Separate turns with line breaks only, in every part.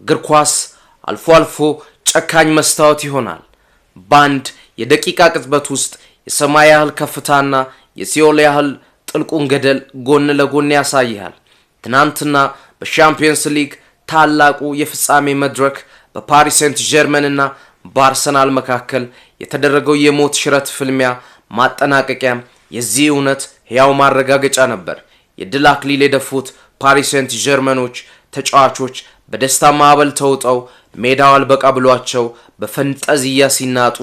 እግር ኳስ አልፎ አልፎ ጨካኝ መስታወት ይሆናል። በአንድ የደቂቃ ቅጽበት ውስጥ የሰማይ ያህል ከፍታና የሲኦል ያህል ጥልቁን ገደል ጎን ለጎን ያሳይሃል። ትናንትና በሻምፒየንስ ሊግ ታላቁ የፍጻሜ መድረክ በፓሪስ ሴንት ጀርመን እና በአርሰናል መካከል የተደረገው የሞት ሽረት ፍልሚያ ማጠናቀቂያ የዚህ እውነት ሕያው ማረጋገጫ ነበር። የድል አክሊል የደፉት ፓሪስ ሴንት ጀርመኖች ተጫዋቾች በደስታ ማዕበል ተውጠው ሜዳው አልበቃ ብሏቸው በፈንጠዝያ ሲናጡ፣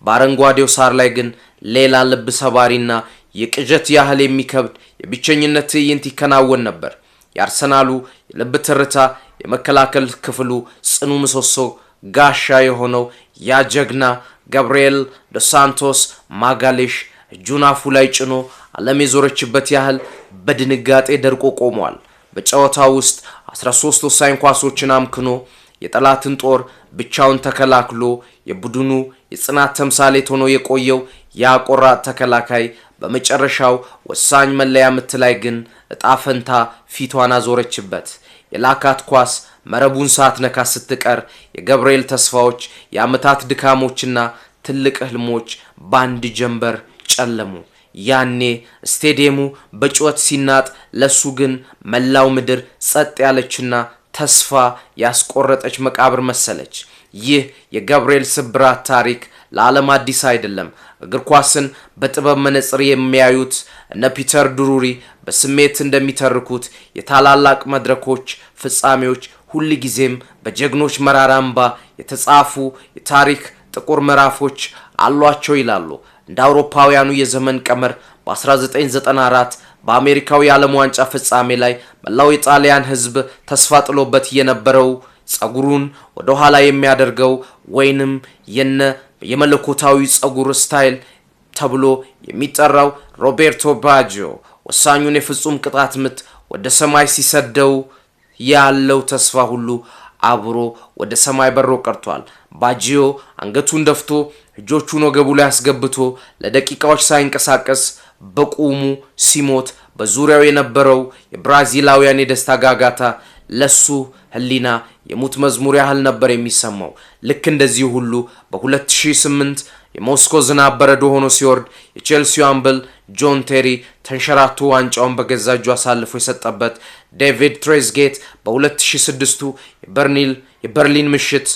በአረንጓዴው ሳር ላይ ግን ሌላ ልብ ሰባሪና የቅዠት ያህል የሚከብድ የብቸኝነት ትዕይንት ይከናወን ነበር። የአርሰናሉ የልብ ትርታ፣ የመከላከል ክፍሉ ጽኑ ምሰሶ ጋሻ የሆነው ያ ጀግና ገብርኤል ዶስ ሳንቶስ ማጋሌሽ እጁን አፉ ላይ ጭኖ ዓለም የዞረችበት ያህል በድንጋጤ ደርቆ ቆሟል። በጨዋታው ውስጥ 13 ወሳኝ ኳሶችን አምክኖ፣ የጠላትን ጦር ብቻውን ተከላክሎ፣ የቡድኑ የጽናት ተምሳሌት ሆኖ የቆየው ያ ቆራጥ ተከላካይ በመጨረሻው ወሳኝ መለያ ምት ላይ ግን እጣ ፈንታ ፊቷን አዞረችበት። የላካት ኳስ መረቡን ሳትነካ ስትቀር የገብርኤል ተስፋዎች፣ የዓመታት ድካሞችና ትልቅ ህልሞች በአንድ ጀንበር ጨለሙ። ያኔ ስቴዲየሙ በጩኸት ሲናጥ፣ ለሱ ግን መላው ምድር ጸጥ ያለችና ተስፋ ያስቆረጠች መቃብር መሰለች። ይህ የገብርኤል ስብራት ታሪክ ለዓለም አዲስ አይደለም። እግር ኳስን በጥበብ መነጽር የሚያዩት እነ ፒተር ድሩሪ በስሜት እንደሚተርኩት የታላላቅ መድረኮች ፍጻሜዎች ሁልጊዜም በጀግኖች መራራ እንባ የተጻፉ የታሪክ ጥቁር ምዕራፎች አሏቸው ይላሉ። እንደ አውሮፓውያኑ የዘመን ቀመር በ1994 በአሜሪካው የዓለም ዋንጫ ፍጻሜ ላይ መላው የጣሊያን ሕዝብ ተስፋ ጥሎበት የነበረው፣ ጸጉሩን ወደ ኋላ የሚያደርገው ወይንም የነ የመለኮታዊ ጸጉር style ተብሎ የሚጠራው ሮቤርቶ ባጂዮ ወሳኙን የፍጹም ቅጣት ምት ወደ ሰማይ ሲሰደው ያለው ተስፋ ሁሉ አብሮ ወደ ሰማይ በሮ ቀርቷል። ባጂዮ አንገቱን ደፍቶ፣ እጆቹን ወገቡ ላይ አስገብቶ፣ ለደቂቃዎች ሳይንቀሳቀስ በቁሙ ሲሞት በዙሪያው የነበረው የብራዚላውያን የደስታ ጋጋታ ለሱ ሕሊና የሙት መዝሙር ያህል ነበር የሚሰማው። ልክ እንደዚሁ ሁሉ በ2008 የሞስኮ ዝናብ በረዶ ሆኖ ሲወርድ የቼልሲው አምበል ጆን ቴሪ ተንሸራቶ ዋንጫውን በገዛ እጁ አሳልፎ የሰጠበት ዴቪድ ትሬዝጌት፣ በ2006ቱ የበርሊን ምሽት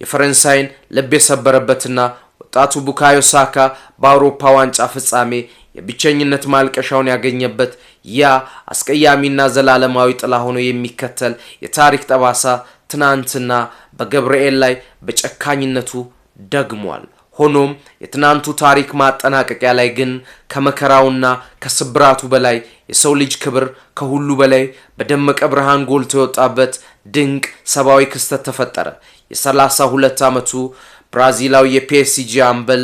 የፈረንሳይን ልብ የሰበረበትና ወጣቱ ቡካዮ ሳካ በአውሮፓ ዋንጫ ፍጻሜ የብቸኝነት ማልቀሻውን ያገኘበት ያ አስቀያሚና ዘላለማዊ ጥላ ሆኖ የሚከተል የታሪክ ጠባሳ ትናንትና በገብርኤል ላይ በጨካኝነቱ ደግሟል። ሆኖም የትናንቱ ታሪክ ማጠናቀቂያ ላይ ግን ከመከራውና ከስብራቱ በላይ የሰው ልጅ ክብር ከሁሉ በላይ በደመቀ ብርሃን ጎልቶ የወጣበት ድንቅ ሰብአዊ ክስተት ተፈጠረ። የ32 ዓመቱ ብራዚላዊ የፒኤስጂ አምበል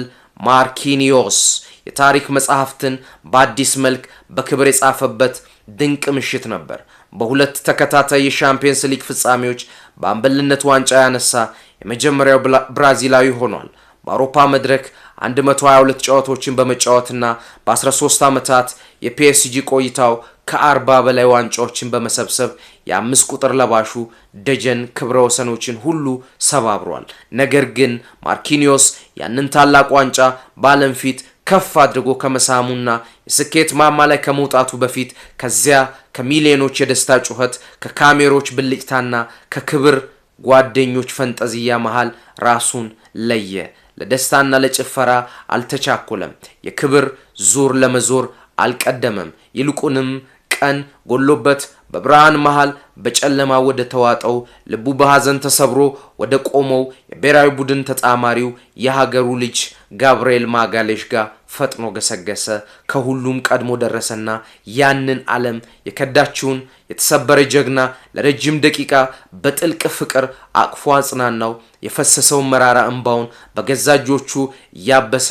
ማርኪኒዮስ የታሪክ መጽሐፍትን በአዲስ መልክ በክብር የጻፈበት ድንቅ ምሽት ነበር። በሁለት ተከታታይ የሻምፒየንስ ሊግ ፍጻሜዎች በአምበልነት ዋንጫ ያነሳ የመጀመሪያው ብራዚላዊ ሆኗል። በአውሮፓ መድረክ 122 ጨዋታዎችን በመጫወትና በ13 ዓመታት የፒኤስጂ ቆይታው ከ40 በላይ ዋንጫዎችን በመሰብሰብ የ5 ቁጥር ለባሹ ደጀን ክብረ ወሰኖችን ሁሉ ሰባብሯል። ነገር ግን ማርኪኒዮስ ያንን ታላቅ ዋንጫ በዓለም ፊት ከፍ አድርጎ ከመሳሙና የስኬት ማማ ላይ ከመውጣቱ በፊት ከዚያ ከሚሊዮኖች የደስታ ጩኸት፣ ከካሜሮች ብልጭታና ከክብር ጓደኞች ፈንጠዝያ መሃል ራሱን ለየ። ለደስታና ለጭፈራ አልተቻኮለም። የክብር ዙር ለመዞር አልቀደመም። ይልቁንም ቀን ጎሎበት በብርሃን መሃል በጨለማ ወደ ተዋጠው፣ ልቡ በሐዘን ተሰብሮ ወደ ቆመው የብሔራዊ ቡድን ተጣማሪው የሀገሩ ልጅ ጋብርኤል ማጋሌሽ ጋር ፈጥኖ ገሰገሰ። ከሁሉም ቀድሞ ደረሰና ያንን ዓለም የከዳችውን የተሰበረ ጀግና ለረጅም ደቂቃ በጥልቅ ፍቅር አቅፎ አጽናናው። የፈሰሰውን መራራ እንባውን በገዛ እጆቹ እያበሰ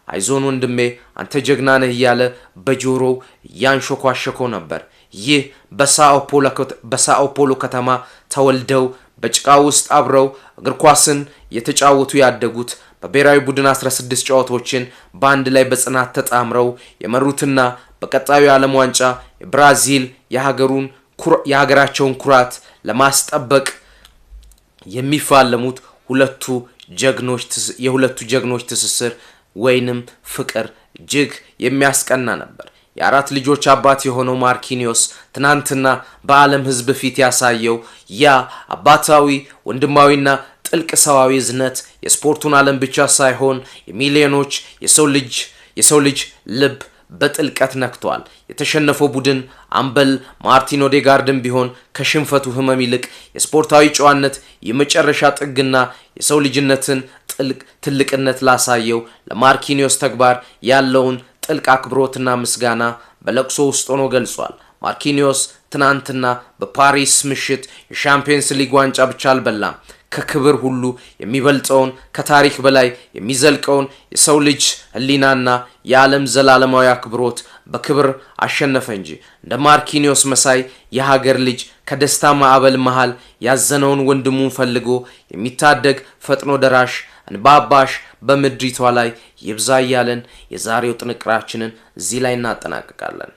"አይዞን ወንድሜ፣ አንተ ጀግና ነህ" እያለ በጆሮው እያንሾኳሸኮ ነበር። ይህ በሳኦ ፖሎ ከተማ ተወልደው፣ በጭቃ ውስጥ አብረው እግር ኳስን የተጫወቱ ያደጉት፣ በብሔራዊ ቡድን 16 ጨዋታዎችን በአንድ ላይ በጽናት ተጣምረው የመሩትና በቀጣዩ የዓለም ዋንጫ የብራዚል የሀገራቸውን ኩራት ለማስጠበቅ የሚፋለሙት ሁለቱ ጀግኖች የሁለቱ ጀግኖች ትስስር ወይንም ፍቅር እጅግ የሚያስቀና ነበር። የአራት ልጆች አባት የሆነው ማርኪኒዮስ ትናንትና በዓለም ሕዝብ ፊት ያሳየው ያ አባታዊ፣ ወንድማዊና ጥልቅ ሰዋዊ እዝነት የስፖርቱን ዓለም ብቻ ሳይሆን የሚሊዮኖች የሰው ልጅ ልብ በጥልቀት ነክቷል። የተሸነፈው ቡድን አምበል ማርቲን ኦዴጋርድን ቢሆን ከሽንፈቱ ህመም ይልቅ የስፖርታዊ ጨዋነት የመጨረሻ ጥግና የሰው ልጅነትን ጥልቅ ትልቅነት ላሳየው ለማርኪኒዮስ ተግባር ያለውን ጥልቅ አክብሮትና ምስጋና በለቅሶ ውስጥ ሆኖ ገልጿል። ማርኪኒዮስ ትናንትና በፓሪስ ምሽት የሻምፒየንስ ሊግ ዋንጫ ብቻ አልበላም። ከክብር ሁሉ የሚበልጠውን፣ ከታሪክ በላይ የሚዘልቀውን የሰው ልጅ ሕሊናና የዓለም ዘላለማዊ አክብሮት በክብር አሸነፈ እንጂ። እንደ ማርኪኒዮስ መሳይ የሀገር ልጅ ከደስታ ማዕበል መሃል ያዘነውን ወንድሙን ፈልጎ የሚታደግ ፈጥኖ ደራሽ፣ እንባ አባሽ በምድሪቷ ላይ ይብዛ እያለን የዛሬው ጥንቅራችንን እዚህ ላይ እናጠናቅቃለን።